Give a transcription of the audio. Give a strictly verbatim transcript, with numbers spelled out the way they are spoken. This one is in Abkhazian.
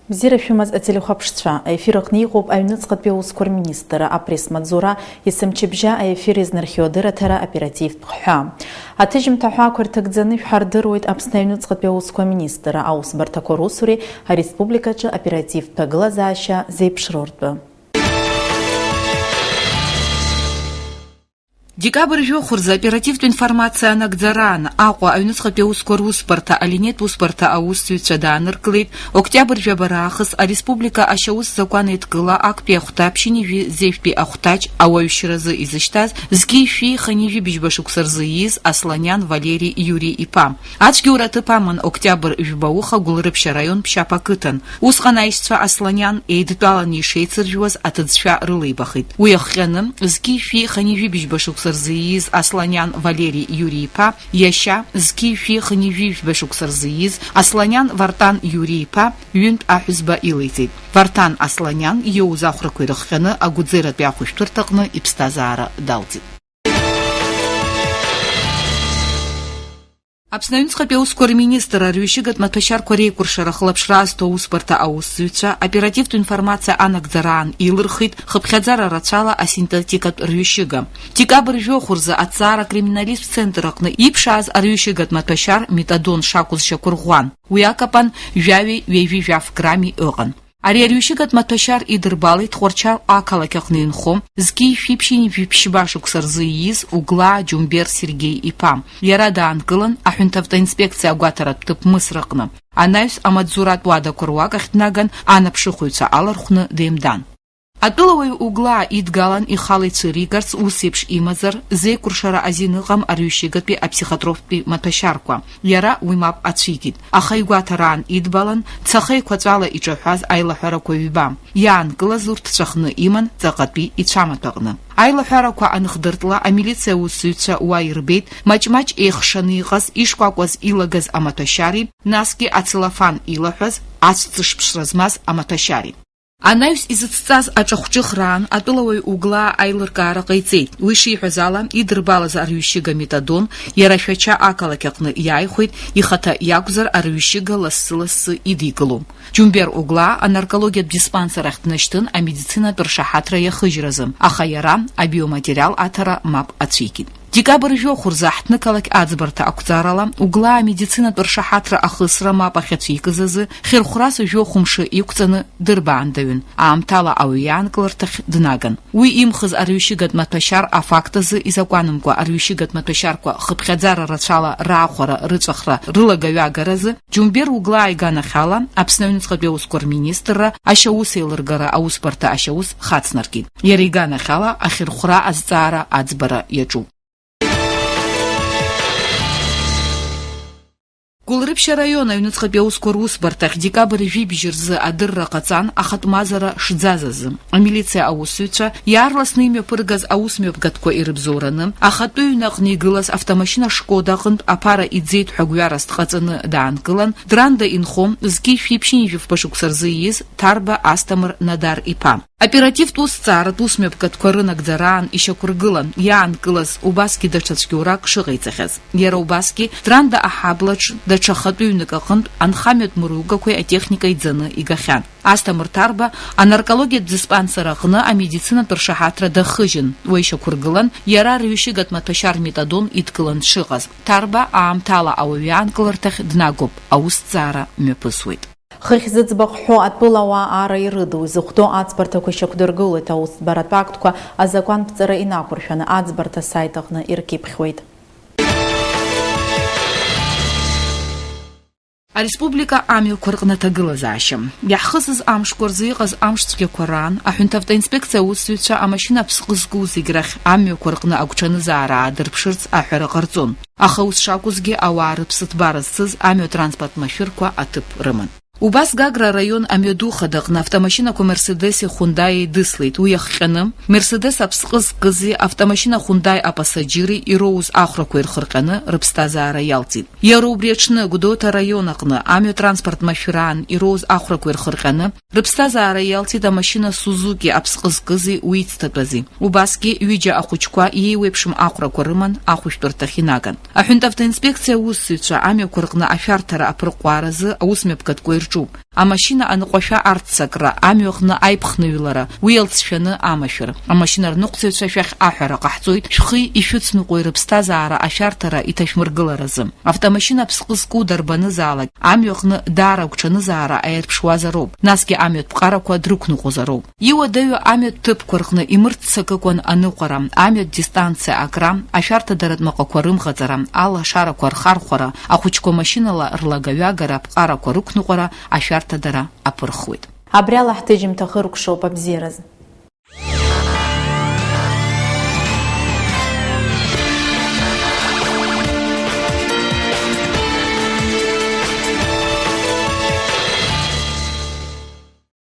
Бзиара шәымаз, ателехәаԥшцәа, аефир аҟны иҟоуп аҩныҵҟатәи аусқәа рминистрра апресс-маҵзура, есымчыбжьа аефир изнархиоу адырраҭара «Оперативтә хҳәаа». Аҭыжьымҭа аҳәаақәа ирҭагӡаны шәҳардыруеит Аԥсны аҩныҵҟатәи аусқәа рминистрра аусбарҭақәа русуреи ареспубликаҿы аоперативтә ҭагылазаашьа зеиԥшроу ртәы. Декабрь жәохә рзы оперативтә информациа анагӡараан Аҟәа аҩныҵҟатәи аусқәа русбарҭа алинеитә усбарҭа аусзуҩцәа дааныркылеит октиабр жәаба раахыс ареспублика ашьаус закәан еидкыла актәи ахәҭа ԥшьынҩажәи зежәтәи ахәҭаҷ ауаҩшьразы изышьҭаз зқьи шәи хынҩажәи быжьба шықәса рзы ииз Асланиан Валери Иури иԥа. Ацәгьоура аҭыԥ аман октиабр жәба уха Гәылрыԥшь араион Ԥшьаԥ ақыҭан. Усҟан аишьцәа Асланиан еидтәаланы ишеицыржәуаз аҭыӡшәа рылеибахит. Уи ахҟьаны, зқьи шәи хынҩажәи быжьба шықәса рзы ииз Асланиан Валери Иури иԥа, иашьа, зқьи шәи хынҩажәи жәба шықәса рзы ииз Асланиан Вартан Иури иԥа, ҩынтә аҳәызба илеиҵеит. Вартан Асланиан иоуз ахәрақәа ирыхҟьаны агәыӡератәи ахәышәтәырҭаҟны иԥсҭазаара далҵит. Аԥсны аҩныҵҟатәи аусқәа рминистр арҩышьыгатә маҭәашьарқәа реикәыршара ахылаԥшра азҭо аусбарҭа аусзуҩцәа оперативтә информациа анагӡараан еилырхит хыԥхьаӡара рацәала асинтетикатә рҩышьыга. Декабрь жәохә рзы аҭҵаара акриминалисттә центр аҟны иԥшааз арҩышьыгатә маҭәашьар метадон шакәыз шьақәырӷәӷәан. Уи акапан жәаҩеи ҩажәи жәаф грамми ыҟан. Ари арҩышьыгатә маҭәашьар идырбалеит Тҟәарчал ақалақь аҟны инхо, зқьи шәи ԥшьынҩажәи ԥшьба шықәса рзы ииз Углаа Џьумбер Сергеи иԥа. Иара даанкылан аҳәынҭавтоинспекциа агәаҭаратә ҭыԥ Мысраҟны. Анаҩс амаҵзуратә уадақәа руак ахь днаган анаԥшыхәыҩцәа алархәны деимдан. Атәылауаҩ Углаа идгалан ихала ицәыригарц ус еиԥш имазар, зеикәыршара азин ыҟам арҩышьыгатәи аԥсихотроптәи маҭәашьарқәа. Иара уи мап ацәикит. Аха игәаҭараан идбалан, цаха еиқәаҵәала иҿаҳәаз аилаҳәарақәа ҩба. Иаанкылаз урҭ ҵәахны иман ҵаҟатәи ицәамаҭәаҟны. Аилаҳәарақәа аныхдыртла, амилициа аусзуҩцәа уа ирбеит, маҷ-маҷ еихшаны иҟаз, ишкәакәаз илагаз амаҭәашьари, насгьы ацеллофан илаҳәаз, ацәҵышԥшра змаз амаҭәашьари. Анаҩс изыцҵаз аҿахәҿыхраан атәылауаҩ Углаа аилыркаара ҟаиҵеит. Уи шиҳәаз ала, идырбалаз арҩышьыга метадон иара Шәача ақалақь аҟны иааихәеит, ихаҭа иакәзар арҩышьыга лассы-лассы идикылом. Џьумбер Углаа анаркологиатә диспансер ахь днашьҭын амедицинатә ршаҳаҭра иахыжьразы, аха иара абиоматериал аҭара мап ацәикит. Декабрь жәохә рзы ҳҭнықалақь аӡбарҭа ақәҵарала, Углаа амедицинатә ршаҳаҭра ахысра мап ахьацәикыз азы, хьырхәрас жәохә мшы иқәҵаны дырбаандаҩын, аамҭала ауаҩы иаанкыларҭахь днаган. Уи имхыз арҩышьыгатә маҭәашьар афакт азы изакәанымкәа арҩышьыгатә маҭәашьарқәа хыԥхьаӡара рацәала раахәара, рыҵәахра, рылагаҩагаразы, Џьумбер Углаа иганахьала, Аԥсны аҩныҵҟатәи аусқәа рминистрра ашьаус еилыргара аусбарҭа ашьаус хацнаркит. Иара иганахьала ахьырхәра азҵаара аӡбара иаҿуп. Гәылрыԥшь араион аҩныҵҟатәи аусқәа русбарҭахь декабрь жәибжь рзы адырра ҟаҵан ахатә мазара шӡаз азы. Амилициа аусзуҩцәа иаарласны имҩаԥыргаз аусмҩаԥгатәқәа ирыбзоураны, ахатәы ҩны аҟны игылаз автомашьына Шкода аҟынтә аԥара иӡеит ҳәа гәҩарас дҟаҵаны даанкылан, Дранда инхо, зқьи шәи ԥшьынҩажәи фба шықәса рзы ииз Ҭарба Асҭамыр Надар иԥа. Оперативтә усҭҵааратә усмҩаԥгатәқәа рынагӡараан ишьақәыргылан иаанкылаз убасгьы даҽа цәгьоурак шыҟаиҵахьаз. Иара убасгьы, Дранда аҳаблаҿ даҽа хатәы ҩнык аҟынтә анхамҩатә мыругақәеи атехникеи ӡаны игахьан. Асҭамыр Ҭарба анаркологиатә диспансер аҟны амедицинатә ршаҳаҭра дахыжьын, уа ишьақәыргылан, иара рҩышьыгатә маҭәашьар метадон идкылан дшыҟаз. Ҭарба аамҭала ауаҩы аанкыларҭахь днагоуп, аусҭҵаара мҩаԥысуеит. Хыхь зыӡбахә ҳәоу атәылауаа ара ирыду, изыхәҭоу аӡбарҭақәа шьақәдыргылоит, аусӡбаратә актқәа азакәанԥҵара инақәыршәаны аӡбарҭа асаит аҟны иркьыԥхьуеит. Ареспублика амҩақәа рҟны аҭагылазаашьа. Иаҳхысыз амшқәа рзы иҟаз амш цәгьақәа раан, аҳәынҭавтоинспекциа аусзуҩцәа амашьына аԥсҟы зку зегь рахь амҩақәа рҟны агәҽанызаара аадырԥшырц аҳәара ҟарҵон. Аха ус шакәызгьы, ауаа рыԥсыҭбара зцыз амҩатранспорт машәырқәа аҭыԥ рыман. Убас Гагра араион амҩаду хадаҟны автомашьынақәа Мерседеси Хундаии дыслеит. Уи иахҟьаны, Мерседес аԥсҟы зкызи автомашьына Хундаи апасаџьыри ироуз ахәрақәа ирхырҟьаны рыԥсҭазаара иалҵит. Иара убри аҽны Гәдоуҭа араион аҟны амҩатранспорт машәыраан ироуз ахәрақәа ирхырҟьаны рыԥсҭазаара иалҵит амашьына Сузуки аԥсҟы зкызи уицҭатәази. Убасгьы ҩыџьа ахәыҷқәа иеиуеиԥшым ахәрақәа рыман ахәышәтәырҭахь инаган. Аҳәынҭавтоинспекциа аусзуҩцәа амҩақәа рҟны ашәарҭара аԥырҟәааразы аусмҩаԥгатәқәа ирҿуп. Амашьына аныҟәашәа арццакра, амҩаҟны аиԥхныҩлара, уи иалҵшәаны амашәыр. Амашьына рныҟәцаҩцәа шәахь аҳәара ҟаҳҵоит, шәхи ишәыцныҟәои рыԥсҭазаара ашәарҭара иҭашәмыргыларазы. Автомашьына ԥсҟы зку дарбанызаалак, амҩаҟны даара агәҽанызаара аирԥшуазароуп, насгьы амҩатә ԥҟарақәа дрықәныҟәозароуп. Иуадаҩу амҩатә ҭыԥқәа рҟны имырццакыкәан аныҟәара, амҩатә дистанциа акра, ашәарҭадаратә маҟақәа рымҟаҵара, алашарақәа рхархәара, ахәыҷқәа машьынала рлагаҩагара, аԥҟарақәа рықәныҟәара, ашәарҭадара аԥырхуеит. Абри ала ҳҭыжьымҭа хыркәшоуп абзиаразы.